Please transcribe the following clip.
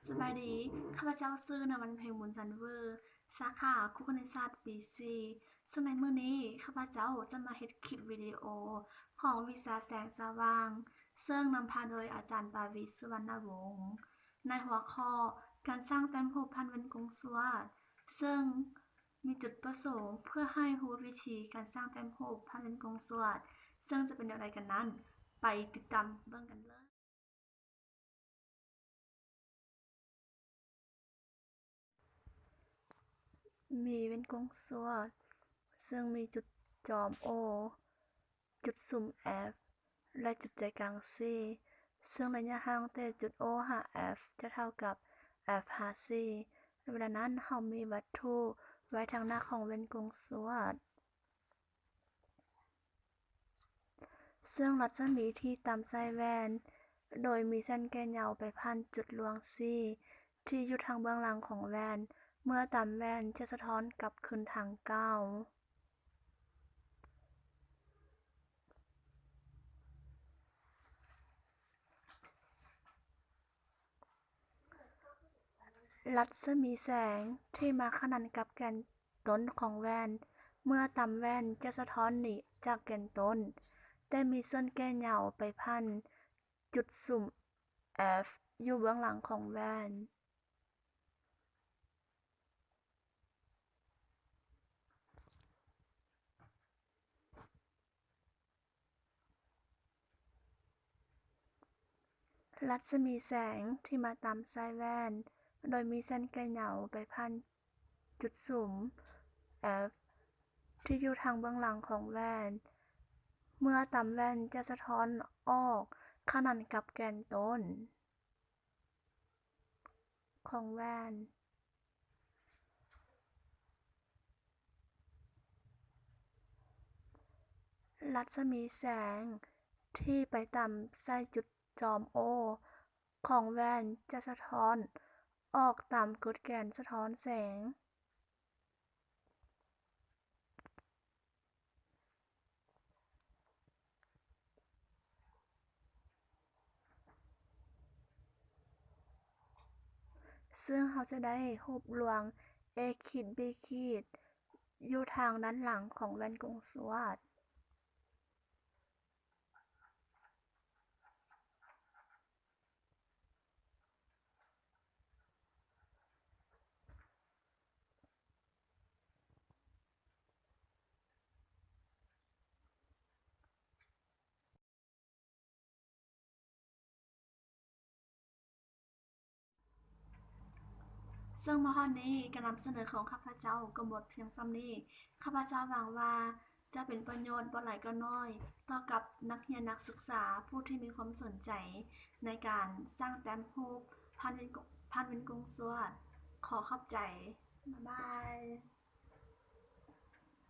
ສະບາຍດີ, ຂ້າພະເຈົ້າຊື່ ນາວັນເພັງ ບຸນຈັນເວີ, ສາຂາຄູຄະນິດສາດປີສີ່. ເຊິ່ງໃນມື້ນີ້ ຂ້າພະເຈົ້າຈະມາເຮັດຄລິບວິດີໂອຂອງວິຊາແສງສະຫວ່າງ, ເຊິ່ງນຳພາໂດຍອາຈານ ປາວີ ສຸວັນນະວົງ, ໃນຫົວຂໍ້ການສ້າງແຕ້ມຮູບຜ່ານແວ່ນກົງສວດ, ເຊິ່ງມີຈຸດປະສົງເພື່ອໃຫ້ຮູ້ວິທີການສ້າງແຕ້ມຮູບຜ່ານແວ່ນກົງສວດ, ເຊິ່ງຈະເປັນແນວໃດກັນນັ້ນ, ໄປຕິດຕາມເບິ່ງກັນເລີຍ. ມີແວ່ນກົງສວດ ເຊິ່ງມີຈຸດຈອມ O, ຈຸດສຸມ F ແລະ ຈຸດໃຈກາງ C, ເຊິ່ງໄລຍະຫ່າງແຕ່ຈຸດ O ຫາ F ຈະເທົ່າກັບ F ຫາ C. ໃນເວລານັ້ນ ເຮົາມີວັດຖຸໄວ້ທາງໜ້າຂອງແວ່ນກົງສວດ. ເຊິ່ງລັດສະໝີທີ່ຕຳໃສ່ແວ່ນ ໂດຍມີເສັ້ນແກ່ຍາວໄປຜ່ານຈຸດລວງ C ທີ່ຢູ່ທາງເບື້ອງຫຼັງຂອງແວ່ນ, ເມື່ອຕຳແວ່ນຈະສະທ້ອນກັບຄືນທາງເກົ່າ. ລັດສະໝີແສງທີ່ມາຂະໜານກັບແກນ ຕົ້ນຂອງແວ່ນ, ເມື່ອຕຳແວ່ນຈະສະທ້ອນໜີຈາກແກນຕົ້ນ, ແຕ່ມີສ່ວນແກ່ຍາວໄປຜ່ານຈຸດສຸມ F ຢູ່ເບື້ອງຫຼັງຂອງແວ່ນ. ລັດສະໝີແສງທີ່ມາຕຳໃສ່ແວ່ນ ໂດຍມີເສັ້ນແກ່ຍາວໄປຜ່ານຈຸດສຸມ F ທີ່ຢູ່ທາງເບື້ອງຫຼັງຂອງແວ່ນ, ເມື່ອຕຳແວ່ນຈະສະທ້ອນອອກຂະໜານກັບແກນຕົ້ນຂອງແວ່ນ. ລັດສະໝີແສງທີ່ໄປຕຳໃສ່ຈຸດຈອມ O ຂອງແວ່ນຈະສະທ້ອນອອກຕາມກົດແກນສະທ້ອນແສງ. ເຊິ່ງເຮົາຈະໄດ້ຮູບລວງ A ຂີດ B ຂີດ ຢູ່ທາງດ້ານຫຼັງຂອງແວ່ນກົງສວດ. ເຊິ່ງມາຮອດນີ້ ການນຳສະເໜີຂອງຂ້າພະເຈົ້າກໍໝົດພຽງສ່ຳນີ້. ຂ້າພະເຈົ້າຫວັງວ່າຈະເປັນປະໂຫຍດບໍ່ຫຼາຍກໍໜ້ອຍ ຕໍ່ກັບນັກຮຽນນັກສຶກສາຜູ້ທີ່ມີຄວາມສົນໃຈໃນການສ້າງແຕ້ມຮູບຜ່ານແວ່ນ ຜ່ານແວ່ນກົງສວດ. ຂໍຂອບໃຈ. ບາຍບາຍ.